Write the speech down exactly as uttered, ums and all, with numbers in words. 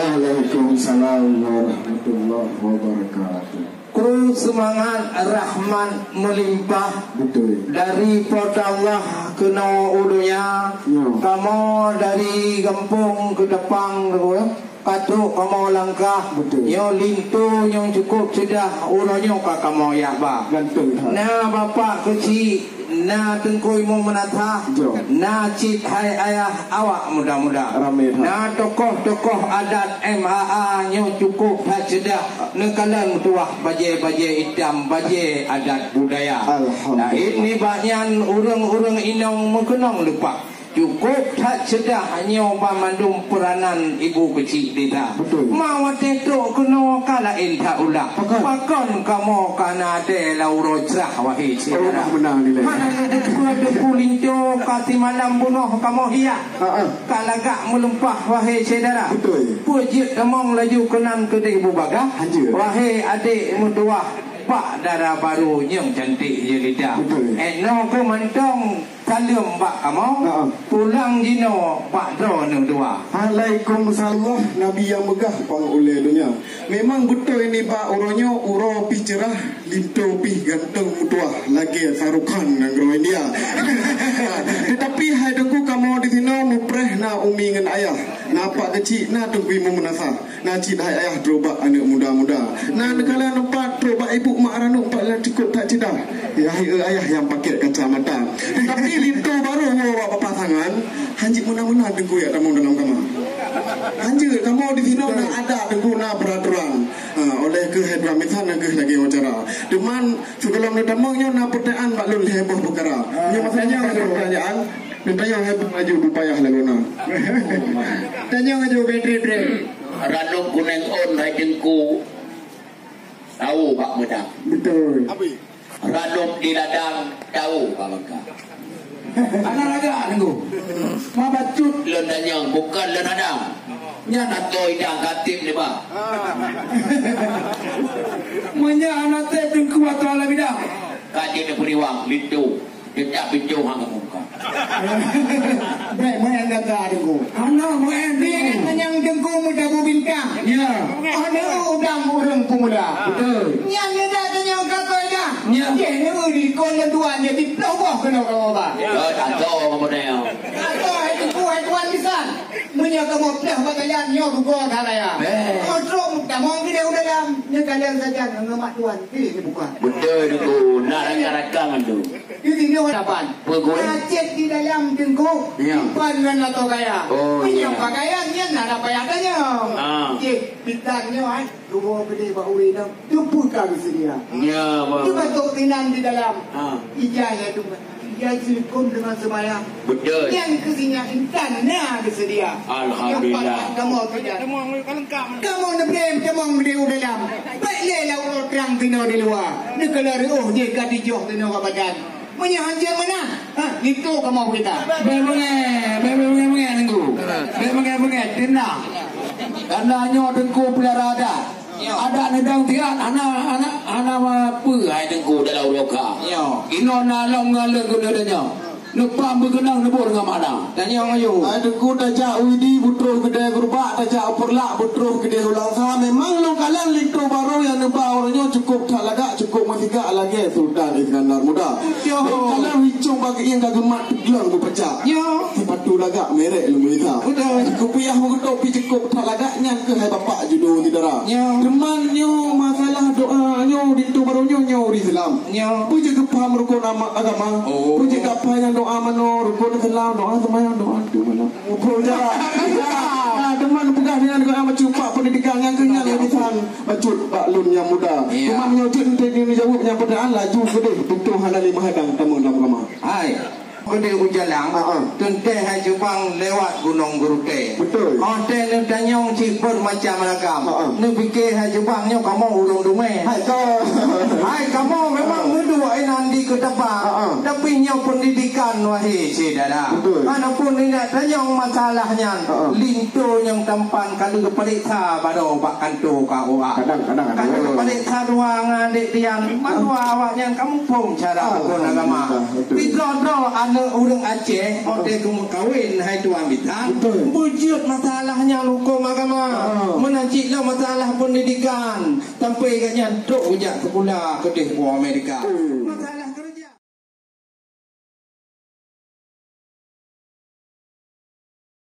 Waalaikumsalam warahmatullahi wabarakatuh. Kru seumangat rahmat meulimpah. Betul. Dari Po teu Allah keunoe u donya. Ya. Kamoe dari gampông Keutapang, ka trok kamoe langkah. Betul. Nyoe linto nyang cukup ceudah, uroe nyoe ka kamoe yak ba. Ganteng that. Na bapak keuchik, na Teungku Imum Meunasah, Jo. Na cit hai ayah awak muda-muda. Ramé that. Na tokoh-tokoh adat M A A nyoe cukup that ceudah, neukalon meutuwah bajée-bajée itam, bajée adat budaya. Alhamdulillah. Laén nibak nyan ureuëng-ureuëng inong meukeunong leupah. Cukup that ceudah nyoe banmandum peuranan ibu keuchik desa. Betul. Ma watée trok keunoe ka laén that ulah. Pakon? Pakon kamoe ka na até lam uroe crah, wahé syedara? Rumah menang nilai. Hana neudeungoe deungon linto ka simalam bunoe kamoe hiyak. Ha, ha. Ka lagak meulimpah, wahé syedara. Betul. Peue jeuet tamong laju keunan keudeh bubagaih. Hanjeuet. Wahé adék meutuwah, bak dara barô nyang cantik jelita. Betul. Eh, noe keuh mantong saleuem bak kamoe, Naam. Pulang jinoe bak droeneuh dua. Alaikumsalam, Nabi nyang meugah pang ulée donya. Memang beutôi nibak uroe nyoe, uroe pih cerah, linto pih ganteng meutuwah lagée Shah Rukh Khan nanggroe India. Teutapi hai Teungku, kamoe disinoe mupreh na umi ngon ayah, na pak keuchik, na Teungku Imum Meunasah. Na cit hai ayah trok bak aneuëk muda-muda. Na neukalon teumpat trok bak ibu mak ranup pat nyang cukup that ceudah. Hai ayah nyang pakai kacamata. Tapi linto barô woe bak pasangan, hanjeuet meunan-meunan Teungku jak tamong dalam kama. Hanjeuet, kamoe disinoe na adat Teungku, na peuraturan. Ha, oleh keuh hai tuan bisan, na keuh lagée wawancara. Teuma sigohlom neutamong nyoe na peutanyaan bak lôn lhée boh peukara. Nyoe masa nyoe ada peutanyaan, neutanyong hai Bang Aju bupayah lalu na. Tanyong Aju, Bre, Bre. Ranup guneng ôn hai Teungku, tahu bak meudang. Betul. Ranup di ladang, tahu bak bangka. Hana lagak Teungku. Ma bacut lôn tanyong, bukan lôn hadang. Nyan atô idang ka tieb nibak. Meunyoe hana tieb Teungku atô lam idang, ka jeuet neupeuliwang linto. Teutab pintoe hana meubuka. Bèk meu'en gata Teungku. Hana meu'en Teungku. Bèk meu'en Teungku meutabu bintang. Ya. Hana udang ureueng peumuda. Betul. Nyan neuda tanyong ka koi dah. Ya. Jih neu di kon leuduan jadi ploh boh keunoe kamoe ba. Ya, tak tahu apa dia. Atau hai Teungku, hai tuan bisan. Meunyoe kamoe ploh bak jalan nyoe rugoe that raya. Eh. Kamoe trok tamong keudeh u dalam. Nyoe kalian sajan ngon mak tuan. Eh, dibuka. Betul Teungku. Nak rakan-rakan tu. Di sini orang dapat. Pegawai. Cek di dalam Teungku. Ya. Simpan ngon atô kaya. Oh, iya. Meunyoe pakaian nyan hana payah tanyong. Ah. Cek bintang nyoe, ai. Rugoe keudeh bak ureueng inong. Teupeue ka geuseudia. Ya, bah. Teubatok sinan di dalam. Ah. Ija ya tu. Ija silikon deungon seumayang. Betul. Nyang keu sinyak intan na geuseudia. Alhamdulillah. Nyang patah kamoe tidak. Kamoe neubrem tamong di u dalam. Bèk lé lam uroe trang tinoe di luwa. Neukalon reuôh jih ka tijoh tinoe bak badan. Meunyoe hanjeuet meunan, ha, linto kamoe kita. Bèk beungèh, bèk beungèh-beungèh Teungku. Bèk beungèh-beungèh, teunang. Karena nyoe Teungku peulara adat. Ya. Adak neudong tiat, hana, hana, hana peue hai Teungku dalam uroe ka. Ya. Inoe na lom ngon leueng guna donya. Neupam beukeunong neubôh deungon makna. Tanyong ayue. Hai Teungku, tajak u Idi beutroh keudeh gurubak, tajak u Peureulak beutroh keudeh u Langsa. Memang lôn kalon linto barô nyang neuba uroe nyoe cukup that lagak, cukup meusigak lagèe Sultan Iskandar Muda. Yo. Lôn kalon hincông bak geuieng ka geumat teuglong beupacak. Yo. Sipatu lagak merek Lumelisa. Betul. Kupiah meugeutôk pih cukup that lagak, nyan keuh hai bapak judo syedara. Yo. Teuma nyoe masalah doa nyoe linto barô nyoe, nyoe ureueng Islam. Nyoe. Peue jeuet geupaham rukon ama-, agama? Oh. Peue jeuet geupaham nyang doa manoe, rukon Islam, doa seumayang, doa tu manoe. Rukon jarak. Ah, teuma peugah dengan doa bacut bak pendidikan nyang keu nyan lé bisan bacut bak lôn nyang muda. Ya. Cuma meunyoe jeuet teuntèe neujaweueb nyang peutanyaan laju keudeh, beutôi hana lé meuhadang tamong dalam agama. Hai. Keudeh u jalan, ah, ah, teuntèe hai Jeubang lewat Gunong Geurutèe. Betul. Óh teuntèe neutanyong cit beureumacam ragam. Ah, ah. Neupike hai Jeubang nyoe kamoe ureueng dumè. Hai, ka. Hai, kamoe memang meuduek Nan di keu tapa, tapi nyoe pendidikan, wahé syedara. Betul. Walaupun indak tanyong masalah nyan, linto nyang tampan ka lheueh pareksa baroe bak kanto K U A. Kadang-kadang ada. Ka lheueh pareksa dua ngon adék Dian, mandua awak nyan ka muphom cara huköm agama. Betul. Sidroe-droe aneuk ureuëng Aceh, watée geumeukawen hai tuan bisan, betul, beujeuet masalah nyan huköm agama. Meunan cit lom masalah pendidikan, sampai gobnyan trok geujak sikula keudeh u Amerika.